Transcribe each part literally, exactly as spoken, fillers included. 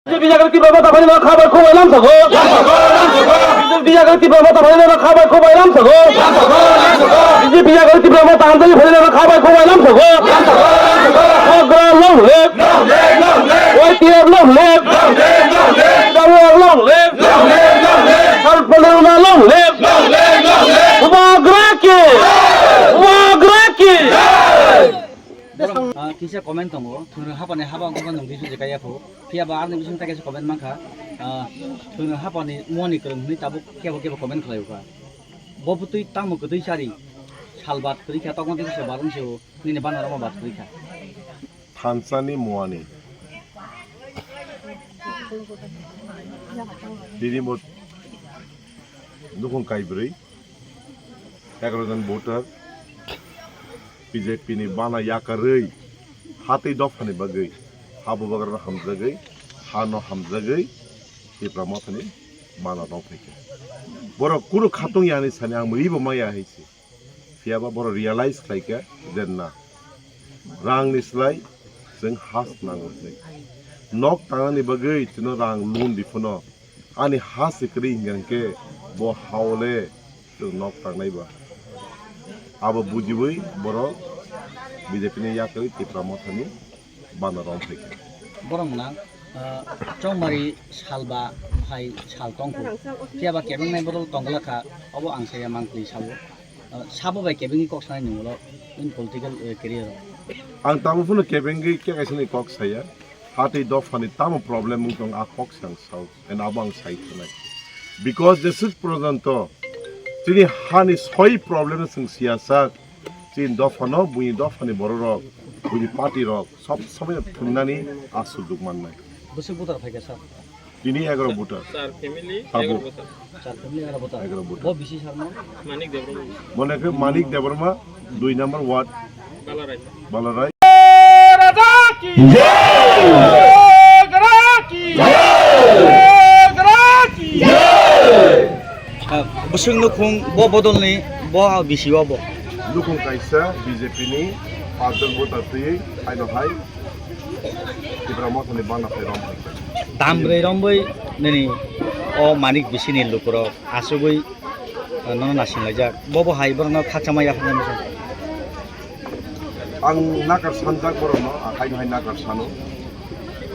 B J P jaga Tipra Motha phaina kha bai khubai lam sago. B J P jaga Tipra Motha phaina kha bai khubai lam sago. B J P jaga Tipra Motha hamjagwi phaina kha bai khubai lam sago. Bubagra long live. Y T F long live. Bubagra long live. Sal Palerma long live. Bubagra ki. Bubagra ki. Borok, ah, kisa comment tongo, thwngno hapani haba wngkha nwng bisu je kaya pho. Phiya ba arni bising ta kaisa comment mankha, ah, thwngno hapani muani kwrwng hwnwi tabuk kebo kebo comment khlaio kha. Bo bwtwi tamo kwtwi sari, salbat kwrwi kha, tokma twi kisa barung se o, nini bana roma bat kwrwi kha. Thansani muani. Tini bo nukhung kaibrwi. Egaroh jon voter B J P ni bana yakarwi hatwi dophani bagwi ha bubagrano hamjagwi, hano hamjagwi Tipra Mothani bana rwng phaikha. Borok kunu khatung yani sani ang mwibo maya hai se. Phiyaba borok realize khlaikha je na, rangni slai chwng ha nango hinwi. Nok tangnani bagwi chwngno rang loan di phano ani ha se kwrwi hinkha hinkhe bo haole chwng nok tangnai ba. Abo bujiwi borok B J P ni yakarwi Tipra Mothani bana rwng phaikha. Borok mwnang, ah, chongmari salba hai sal tongkhu. Phiyaba kebengnai bodol tongglakha, obo ang saya mangpli sao. Ah, sabo bai kebengwi kok sanai nung ulo in political, eh, career o. Ang tamo phano kebengwi khe kaisa ni kok saya. Hatwi dophani tamo problem wng tong a kok se ang sao. And abo ang sai khanai. Because jeswk porjonto chini hani soi problem chwng siyasak, chini dophano, buini dophani bororok, buini party rok, sob somoi thwngnani a sujug mannai. Bwswk voter phaikha sir? Tini egaroh voter. Sir family Tabuk. Egaroh voter. Sir family egaroh voter. Egaroh voter. Bo bisi sir no? Manik Debbarma. Mone khe Manik Debbarma, dui number ward. Balarai. Balarai. Ah, bwswk nukhung bo bodolni bo bisi o bo. Nukhung kaisa B J P ni pajak voter twi haino hai Tipra Mothani bana phai rwng phaikha. Dam bwrwi rombwi nini o Manik bisini lukurok asugwi, ah, nono nasinlaijak. Bobo hai borokno khakchangma yapharnai masa. Ang nakar sanjak borokno, akhai hai nakar sano.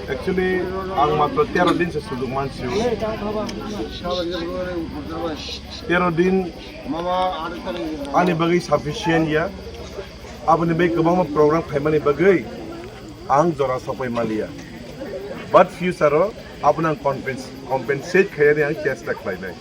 Actually, ang matro tero din se sujug mansio. Tero din ani bagwi sufficient ya. Aboni bagwi kwbangma program khaimani bagwi ang jora sopai maliya. But future o abono ang compens-, compensate khaiyani ang chesta khlainai.